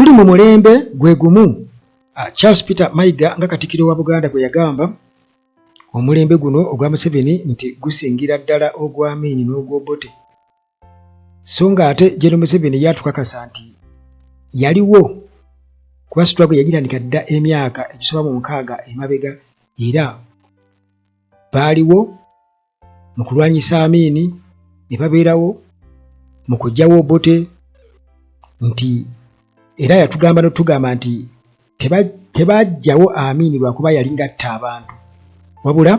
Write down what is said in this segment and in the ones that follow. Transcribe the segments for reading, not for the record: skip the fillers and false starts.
Tuli mu mulembe gwe gumu Charles Peter Mayiga nga Katikkiro wa Buganda gwe yagamba omulembe guno ogwa Museveni nti gusingira ddala ogwa Amin n'ogw'Obote. So ng'ate Gen Museveni ye atukakasa nti yaliwo kuba struggle yagitandika dda emyaka egisoba mu 60 emabega era baaliwo mu kulwanyisa Amin ne babeerawo mu kuggyawo Obote nti era yatugamba n'otugamba nti tebaggyawo Amin lwakuba yali ng'atta abantu wabula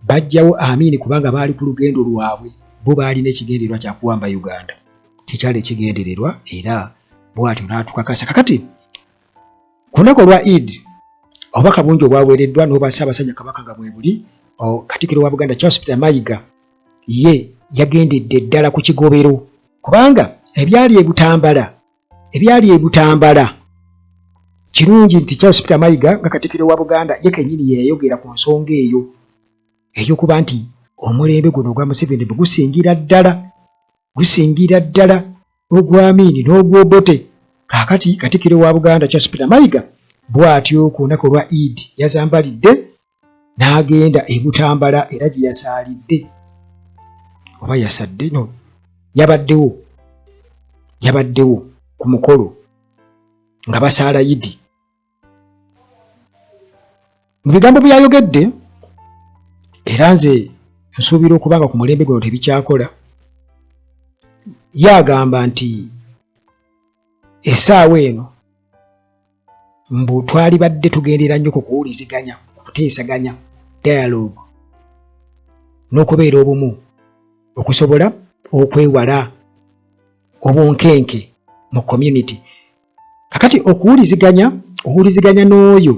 baggyawo Amin kubanga baali ku lugendo lwabwe bo baalina ekigendererwa kya kuwamba Uganda kyekyali ekigendererwa era bw'atyo n'atukakasa. Kakati ku lunaku olwa Eid obubaka bungi obwaweereddwa n'obwa Ssaabasajja Kabaka nga mwebuli Katikkiro wa Buganda Charles Peter Mayiga ye yagendedde ddala ku kigobero kubanga ebyali e Butambala ebyali e Butambala kirungi nti Charles Peter Mayiga nga Katikkiro wa Buganda ye kennyini ye yayogera ku nsonga eyo ey'okuba nti omulembe guno ogwa Museveni bwe gusingira ddala gusingira ddala ogwa Amin n'ogw'Obote. Kaakati Katikkiro wa Buganda Charles Peter Mayiga bw'atyo ku lunaku olwa Eid yazambalidde n'agenda e Butambala era gye yasaalidde oba yasadde no yabaddewo yabaddewo ku mukolo nga basaala Yidi. Mu bigambo bye yayogedde era nze nsuubira okuba nga ku mulembe guno tebikyakola, ye agamba nti essaawa eno mbu twalibadde tugendera nnyo ku kuwuliziganya, ku kuteesaganya, dialogue, n'okubeera obumu okusobola okwewala obunkenke mu community. Kakati okuwuliziganya, owuliziganya n'oyo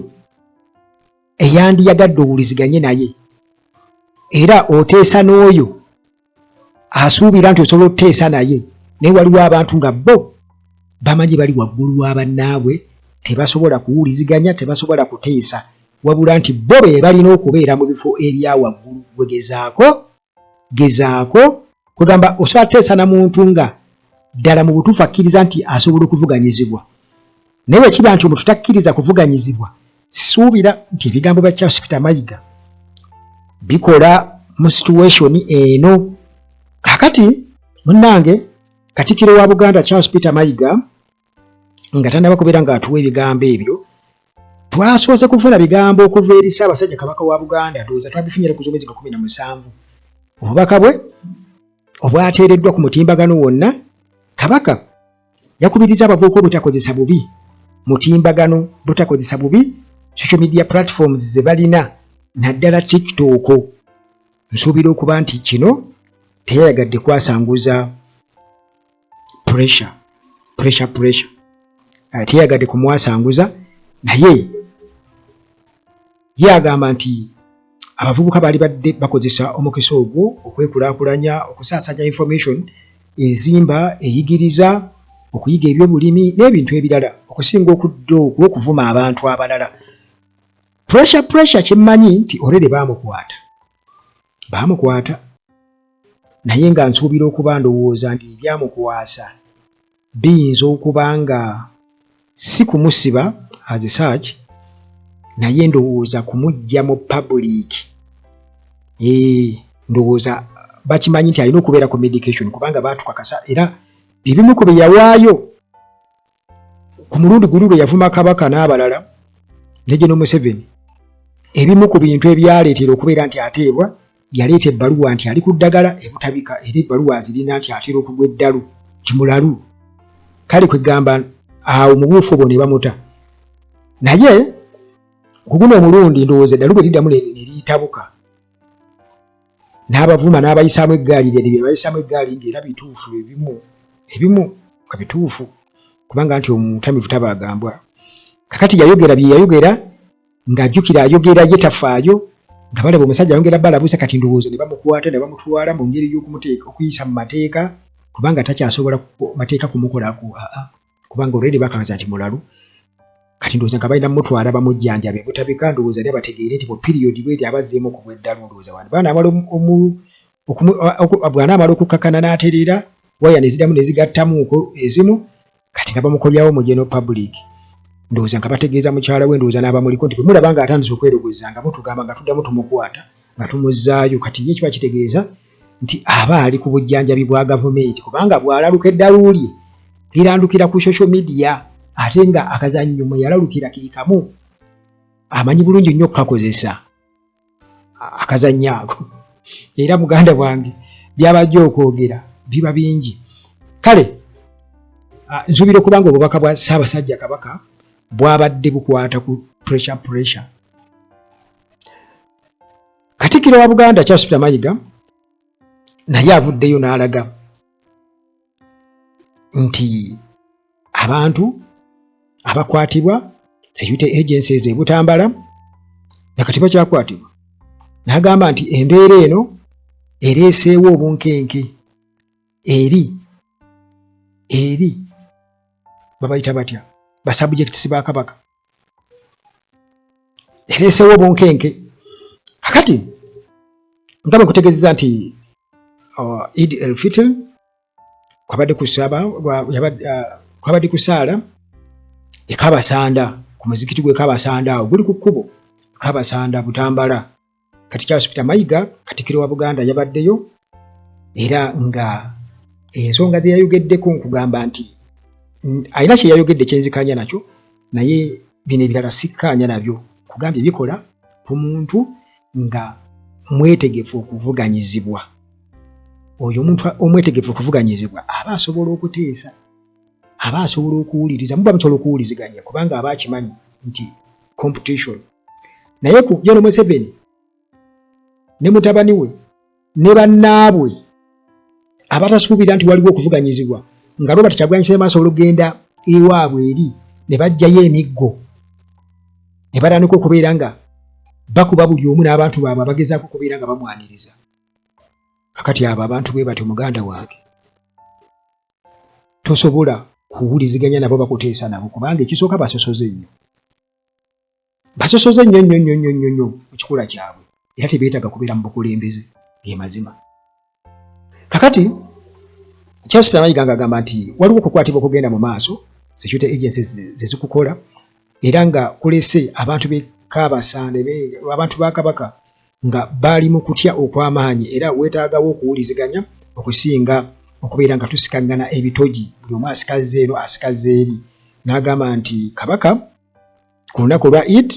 eyandiyagadde owuliziganye naye, era oteesa n'oyo asuubira nti osobola okuteesa naye, naye waliwo abantu nga bo bamanyi bali waggulu wa bannaabwe, tebasobola kuwuliziganya, tebasobola kuteesa, wabula nti bo be balina okubeera mu bifo ebya waggulu. Gwe gezaako gezaako kwegamba osobola kuteesa na muntu nga ddala mu butuufu akkiriza nti asobola okuvuganyizibwa, naye bwe kiba nti omuntu takkiriza kuvuganyizibwa, sisuubira nti ebigambo bya Charles Peter Mayiga bikola mu situation eno. Kaakati munnange Katikkiro wa Buganda Charles Peter Mayiga nga tannaba kubeera ng'atuwa ebigambo ebyo, twasoose kufuna bigambo okuva eri Ssaabasajja Kabaka wa Buganda, ndowooza twabifunye ku z'omwezi gwa 17, obubaka bwe obwateereddwa ku mutimbagano wonna. Kabaka yakubiriza abavubuka obutakozesa bubi mutimbagano, butakozesa bubi social media platforms ze balina naddala TikTok. Nsuubira okuba nti kino teyayagadde kwasanguza pressure pressure pressure eh, teyagadde kumwasanguza naye ye agamba nti abavubuka baali badde bakozesa omukisa ogwo okwekulaakulanya, okusaasanya information ezimba, eyigiriza, okuyiga ebyobulimi n'ebintu ebirala okusinga okudda okwo okuvuma abantu abalala. Pressure pressure kyemmanyi nti already baamukwata baamukwata naye nga nsuubira okuba ndowooza nti ebyamukwasa biyinza okuba nga si kumusiba as such naye ndowooza kumuggya mu public eh, ndowooza bakimanyi nti alina okubeera ku medication kubanga baatukakasa era ebimu ku bye yawaayo ku mulundi guli lwe yavuma Kabaka n'abalala ne General Museveni, ebimu ku bintu ebyaleetera okubeera nti ateebwa, yaleeta ebbaluwa nti ali ku ddagala e Butabika era ebbaluwa azirina nti atera okugwa eddalu nti mulalu. Kale kwegamba awo mu buufu obwo ne bamuta. Naye ku guno omulundi ndowooza eddalu bwe liddamu ne litabuka n'abavuma n'abayisaamu eggaali lyali bye bayisaamu eggaali ng'era bituufu ebimu ebimu nga bituufu kubanga nti omutamivu taba agambwa. Kakati yayogera bye yayogera ng'ajjukira ayogera ye tafaayo nga balaba omusajja ayongera balabusa kati ndowooza ne bamukwata ne bamutwala mu ngeri y'okumuteeka okuyisa mu mateeka kubanga takyasobola mateeka kumukolako aa kubanga already bakakasa nti mulalu. Kati ndowooza nga balina mutwala bamujjanjabe butabika ndowooza era bategeere nti mu period bweti aba azzeemu okugwa eddalu ndowooza wano bw'anaamala bw'anaamala okukkakana n'atereera waya ne ziddamu ne zigattamuuko ezimu. Kati nga bamukobyawo mu general public, ndowooza nga bategeeza mukyala we, ndowooza n'abamuliko nti bwe mulaba ng'atandise okwerogozza nga mutugamba nga tuddamu tumukwata nga tumuzzaayo. Kati ye kiba kitegeeza nti aba ali ku bujjanjabi bwa gavumenti, kubanga bw'alaluka eddalu lye lirandukira ku social media, ate nga akazannyo mwe yalalukira ke kamu, amanyi bulungi nnyo okukakozesa akazannyo ako. Era muganda wange by'abajja okwogera biba bingi. Kale nsuubira okuba nga obubaka bwa Ssaabasajja Kabaka bwabadde bukwata ku pressure pressure. Katikkiro wa Buganda Charles Peter Mayiga naye avuddeyo n'alaga nti abantu abakwatibwa security agencies e Butambala nakati bakyakwatibwa, n'agamba nti embeera eno ereeseewo obunkenke eri eri babayita batya ba subjects ba Kabaka, ereeseewo obunkenke. Kakati nga bwe nkutegeezezza nti Eid el Fitr kwabadde kusaba, kwabadde kusaala e Kabasanda ku muzikiti gw'e Kabasanda, awo guli ku kkubo Kabasanda Butambala. Kati Charles Peter Mayiga Katikkiro wa Buganda yabaddeyo, era nga ensonga ze yayogeddeko nkugamba nti alina kye yayogedde kyenzikanya nakyo, naye bino ebirala sikkaanya nabyo. Nkugambye bikola ku muntu nga mwetegefu okuvuganyizibwa. Oyo omuntu omwetegefu okuvuganyizibwa aba asobola okuteesa, aba asobola okuwuliriza, muba musobola okuwuliziganya kubanga aba akimanyi nti competition. Naye ku General Museveni ne mutabani we ne bannaabwe abatasuubira nti waliwo okuvuganyizibwa, nga Robert Kyagulanyi Ssentamu asobola okugenda ewaabwe eri ne baggyayo emiggo ne batandika okubeera nga bakuba buli omu n'abantu baabwe abagezaako okubeera nga bamwaniriza. Kakati abo abantu bwe batyo, muganda wange, tosobola kuwuliziganya nabo bakuteesa nabo, kubanga ekisooka basosoze nnyo, basosoze nnyo nnyo nnyo nnyo nnyo nnyo mu kikula kyabwe, era tebeetaaga kubeera mu bukulembeze, ge mazima. Kakati Charles Peter Mayiga ng'agamba nti waliwo okukwatibwa okugenda mu maaso security agencies ze zikukola, era nga kulese abantu b'e Kabasanda, abantu ba Kabaka nga bali mu kutya okw'amaanyi, era weetaagawo okuwuliziganya okusinga okubeera nga tusikangana ebitogi, buli omu asikazza eno asikazza eri. N'agamba nti Kabaka ku lunaku olwa Eid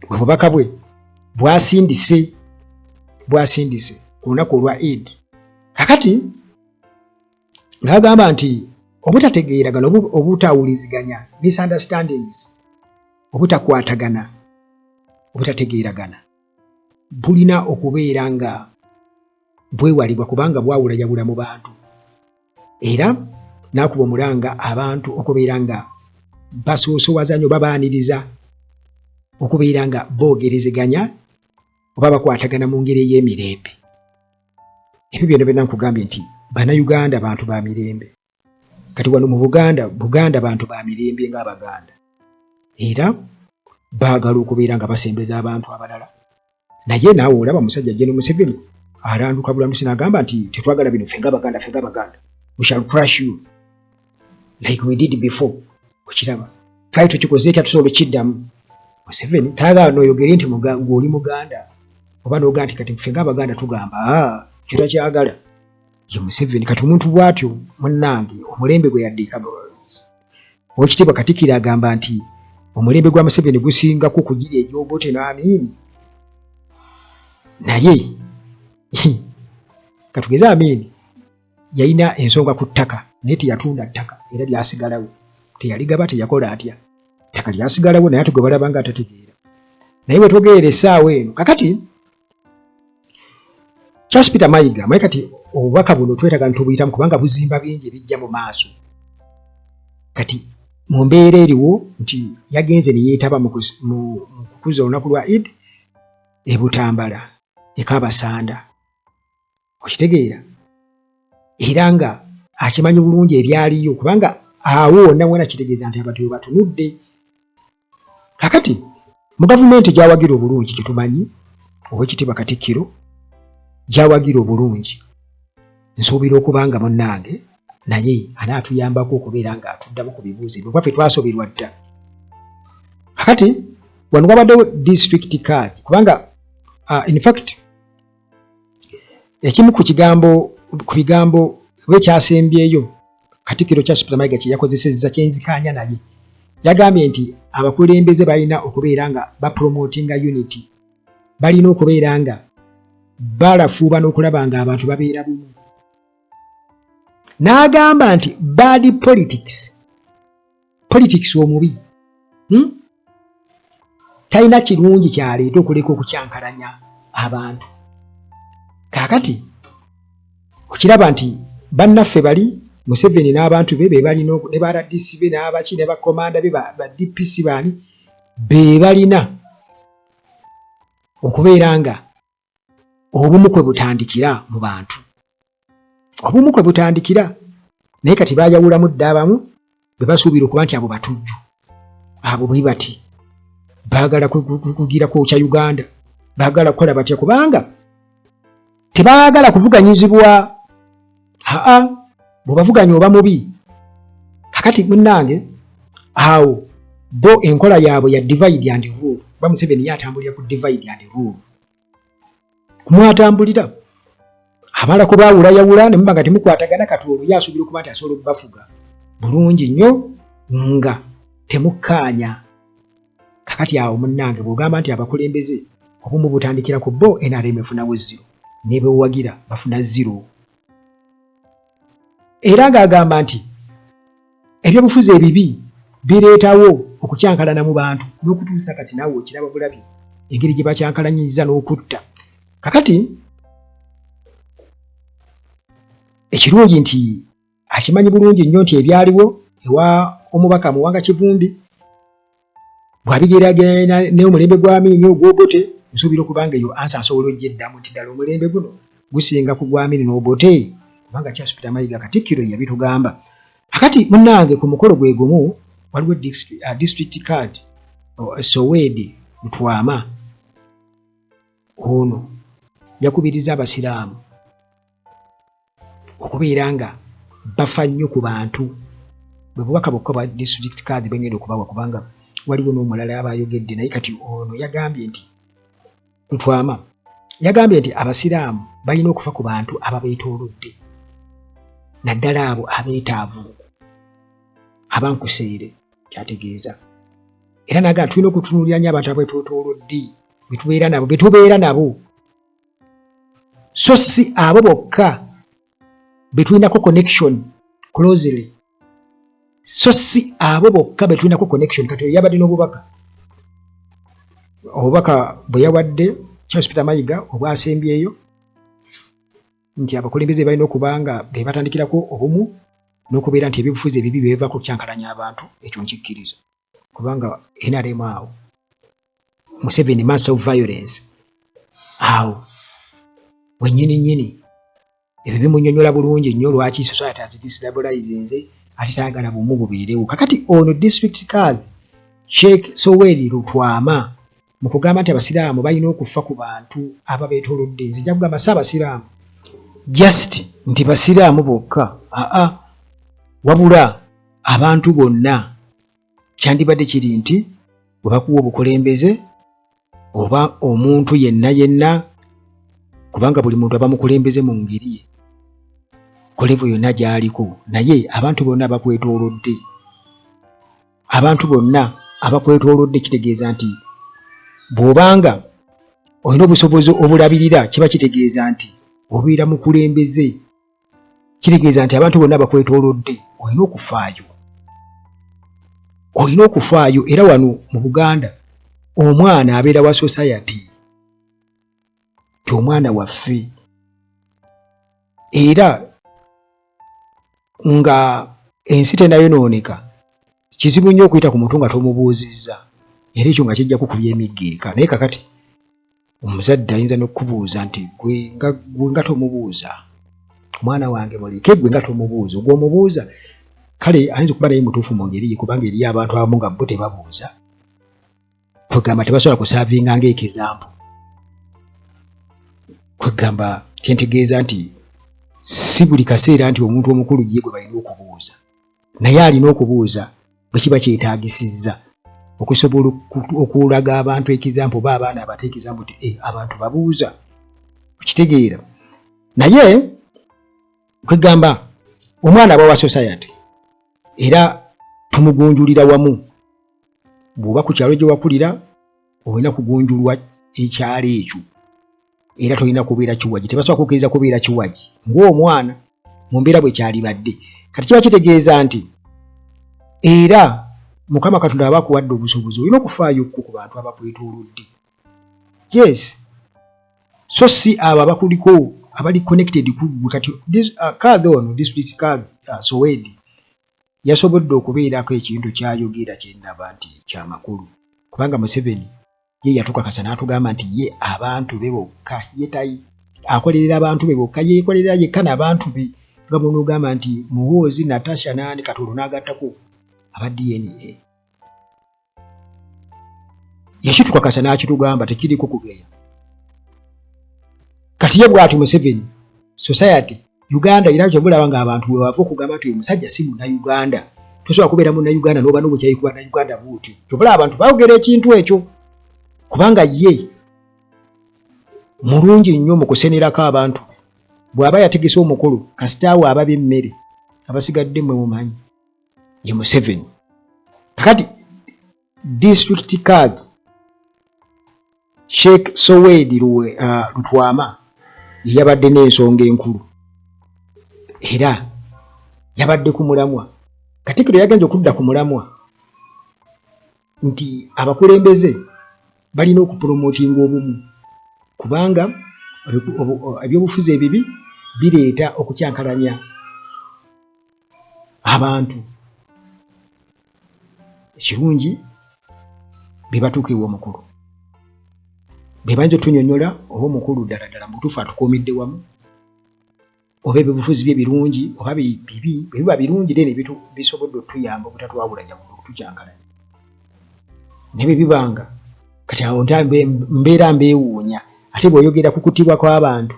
bwe bubaka bwe bwasindise bwasindise ku lunaku olwa Eid. Kakati n'agamba nti obutategeeragana, obutawuliziganya, misunderstandings, obutakwatagana, obutategeeragana bulina okubeera nga bwewalibwa kubanga bwawulayawula mu bantu, era n'akuba omulanga abantu okubeera nga basoosowaza nnyo, babaaniriza okubeera nga boogerezeganya oba bakwatagana mu ngeri ey'emirembe. Ebyo byonna byonna nkugambye nti Bannayuganda bantu ba mirembe. Kati wano mu Buganda, Buganda bantu ba mirembe ng'Abaganda, era baagala okubeera nga basembeza abantu abalala. Naye naawe olaba musajja General Museveni alanduka bulandusi n'agamba nti tetwagala bino, ffe ng'Abaganda, ffe ng'Abaganda we shall crush you like we did before. Okiraba, twali tukikoze etya, tusobola okukiddamu. Museveni tayagala n'oyogere nti ng'oli Muganda oba n'ogaa nti kati ffe ng'Abaganda tugamba, ekyo takyagala ye Museveni. Kati omuntu bw'atyo munnange omulembe gwe yadde Oweekitiibwa Katikkiro agamba nti omulembe gwa Museveni gusingako kugira egy'Obote n'Amiini, naye katugeze Amiini yalina ensonga ku ttaka naye teyatunda ttaka era lyasigalawo, teyaligaba, teyakola atya, ttaka lyasigalawo, naye ate gwe balaba nga atategeera. Naye wetwogerera essaawa eno kakati Charles Peter Mayiga maye kati obubaka buno twetaaga ntubuyitamu kubanga buzimba bingi ebijja mu maaso. Kati mu mbeera eriwo nti yagenze ne yeetaba mu kukuza olunaku lwa Eid e Butambala e Kabasanda, okitegeera, era nga akimanyi bulungi ebyaliyo kubanga awo wonna wonna kitegeeza nti abantu webatunudde. Kakati mu gavumenti gyawagira obulungi gyetumanyi Owekitiibwa Katikkiro gyawagira obulungi, nsuubira okuba nga munnange naye anaatuyambako okubeera nga atuddamu ku bibuuzo ebyo kuba ffe twasoberwa dda. Kakati wano wabaddewo district card kubanga in fact ekimu ku kigambo ku bigambo oba ekyasembyeyo Katikkiro Charles Peter Mayiga kye yakozesezza kyenzikaanya naye yagambye nti abakulembeze balina okubeera nga bapromotinga unity, balina okubeera nga balafuuba n'okulaba nga abantu babeera bumu. N'agamba nti bad politics, politics omubi Talina kirungi kyaleeta okuleka okukyankalanya abantu. Kaakati okiraba nti bannaffe bali Museveni n'abantu be be balina ne ba RDC be n'abaki ne bakomanda be ba DPC baani be balina okubeera nga obumu kwe butandikira mu bantu, obumu kwe butandikira. Naye kati bayawulamu dda abamu be basuubira okuba nti abo batujju, abo bwe bati baagala kugira kwokya Uganda, baagala kukola batya, kubanga tebaagala kuvuganyizibwa. Aa, bw'obavuganya oba mubi. Kakati munnange awo bo enkola yaabwe ya divide and rule, kuba Museveni ye atambulira ku divide and rule, kumwatambulira amala kubaawulayawula ne muba nga temukwatagana. Kati olwo ye asuubira okuba nti asobola okubafuga bulungi nnyo nga temukkaanya. Kakati awo munnange bw'ogamba nti abakulembeze obumu butandikira ku bo, NRM efunawo zero ne bewagira bafuna zero. Era ng'agamba nti ebyobufuzi ebibi bireetawo okukyankalana mu bantu n'okutuusa kati naawe okiraba bulabi engeri gye bakyankalanyizza n'okutta. Kakati ekirungi nti akimanyi bulungi nnyo nti ebyaliwo ewa omubaka Muwanga Kivumbi bw'abigeraageranya n'omulembe gwa Amiini ogw'Obote, nsuubira okuba nga eyo ansa nsobola ogyeddamu nti ddala omulembe guno gusinga ku gwa Amiini n'Obote kubanga Charles Peter Mayiga Katikkiro ye yabitugamba. Kakati munnange ku mukolo gwe gumu waliwo district card Sowedi Lutwama ono yakubiriza Abasiraamu okubeera nga bafa nnyo ku bantu. Bwe bubaka bwokka bwa district card bwe ngenda okubawa kubanga waliwo n'omulala aba ayogedde naye kati ono yagambye nti Lutwama yagambye nti Abasiraamu balina okufa ku bantu ababeetoolodde naddala abo abeetaavu abankuseere kyategeeza era naga tulina okutunuulira nnyo abantu abeetooloodde betubeera nabo betubeera nabo so si abo bokka betulinako connection closely, so si abo bokka betulinako connection. Kati oyo yabadde n'obubaka, obubaka bwe yawadde Charles Peter Mayiga obwasembyeyo nti abakulembeze balina okuba nga be batandikirako obumu n'okubeera nti ebyobufuzi ebibi bevaako okukyankalanya abantu. Ekyo nkikkiriza kubanga NRM awo Museveni master of violence awo wenyini nyini ebyo bimunyonyola bulungi nnyo lwaki society azidestabilizinze ate tayagala bumu bubeerewo. Kakati ono district card Sheikh Soweri Lutwama mu kugamba nti Abasiraamu balina okufa ku bantu ababeetoolodde, nze nja kugamba si Abasiraamu just nti Basiraamu bokka, aa, wabula abantu bonna. Kyandibadde kiri nti bwe bakuwa obukulembeze oba omuntu yenna yenna, kubanga buli muntu aba mukulembeze mu ngeri ye ku levo yonna gy'aliko, naye abantu bonna abakwetoolodde, abantu bonna abakwetoolodde kitegeeza nti bw'obanga olina obusobozi obulabirira kiba kitegeeza nti obeera mukulembeze. Kitegeeza nti abantu bonna abakwetoolodde olina okufaayo, olina okufaayo. Era wano mu Buganda omwana abeera wa society nti omwana waffe, era nga ensi tenayonooneka kizibu nnyo okuyita ku muntu nga tomubuuzizza, era ekyo nga kijja kukubya emiggo eka. Naye kakati omuzadde ayinza n'okukubuuza nti gwe nga gwe nga tomubuuza omwana wange muleke, gwe nga tomubuuza ogwo omubuuza. Kale ayinza okuba naye mutuufu mu ngeri ye, kubanga eriyo abantu abamu nga bo tebabuuza, kwegamba tebasobola kusaavinga ng'ekizampu. Kwegamba kyentegeeza nti Si buli kaseera nti omuntu omukulu ye gwe balina okubuuza, naye alina okubuuza bwe kiba kyetaagisizza okusobola okulaga abantu ekizampo oba abaana abato ekizampo nti eh, abantu babuuza okitegeera. Naye kwegamba omwana aba wa society era tumugunjulira wamu. Bw'oba ku kyalo gye wakulira olina kugunjulwa ekyalo ekyo era tolina kubeera kiwagi, tebasobola kukkiriza kubeera kiwagi ng'omwana mu mbeera bwe kyalibadde. Kati kiba kitegeeza nti era Mukama Katonda aba akuwadde obusobozi, olina okufaayo kko ku bantu abakwetoolodde. Yes, so si abo abakuliko abali connected ku ggwe. Kati kadhi ono district kadhi Sowedi yasobodde okubeerako ekintu ky'ayogera kye ndaba nti kya makulu kubanga Museveni ye yatukakasa n'atugamba nti ye abantu be bokka ye tayi akolerera abantu be bokka yeekolerera yekka n'abantu be nga bw'onoogamba nti Muhoozi, Natasha n'ani kati olwo n'agattako aba DNA. Yakitukakasa n'akitugamba tekiriko kugeya. Kati ye bw'atyo Museveni society Uganda era kyobulaba nga abantu wewava okugamba nti oyo musajja si munnayuganda, tosobola kubeera munnayuganda n'oba n'obukyayi ku bannayuganda bwotyo. Kyobulaba abantu bayogera ekintu ekyo kubanga ye mulungi nnyo mu kusenerako abantu. Bw'aba yategese omukolo kasita awo ababa emmere abasigadde mwe mumanyi ye Museveni. Kakati district card Sheikh Sowedi Lutwama ye yabadde n'ensonga enkulu era yabadde ku mulamwa. Katikkiro yagenze okudda ku mulamwa nti abakulembeze balina okupulomootinga obumu kubanga ebyobufuzi ebibi bireeta okukyankalanya abantu. Ekirungi be batuuka ew'omukulu be bayinza otunyonyola oba omukulu ddala ddala mu butuufu atukuumidde wamu oba ebyobufuzi bye birungi oba bibi. Bwe biba birungi then bisobodde otuyamba obutatwawula njawulo okutukyankalanya, naye bwe bibanga kati awo mbeera mbeewuunya. Ate bw'oyogera ku kutibwa kw'abantu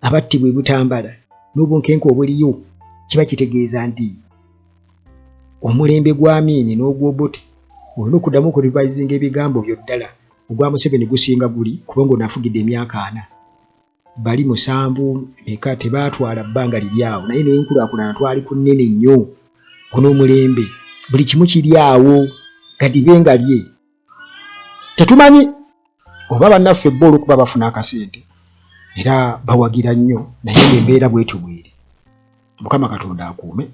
abattibwa e Butambala n'obunkenke obuliyo, kiba kitegeeza nti omulembe gwa Amin n'ogw'Obote olina okuddamu okurevisinga ebigambo byo ddala ogwa Museveni gusinga guli kubanga ono afugidde emyaka ana bali musanvu meka tebaatwala bbanga liri awo naye n'enkulaakulana twali ku nnene nnyo. Guno omulembe buli kimu kiri awo gadibe nga lye tetumanyi oba bannaffe bo olwokuba bafuna akasente era bawagira nnyo naye ng'embeera bwetyo bweri. Mukama Katonda akuume.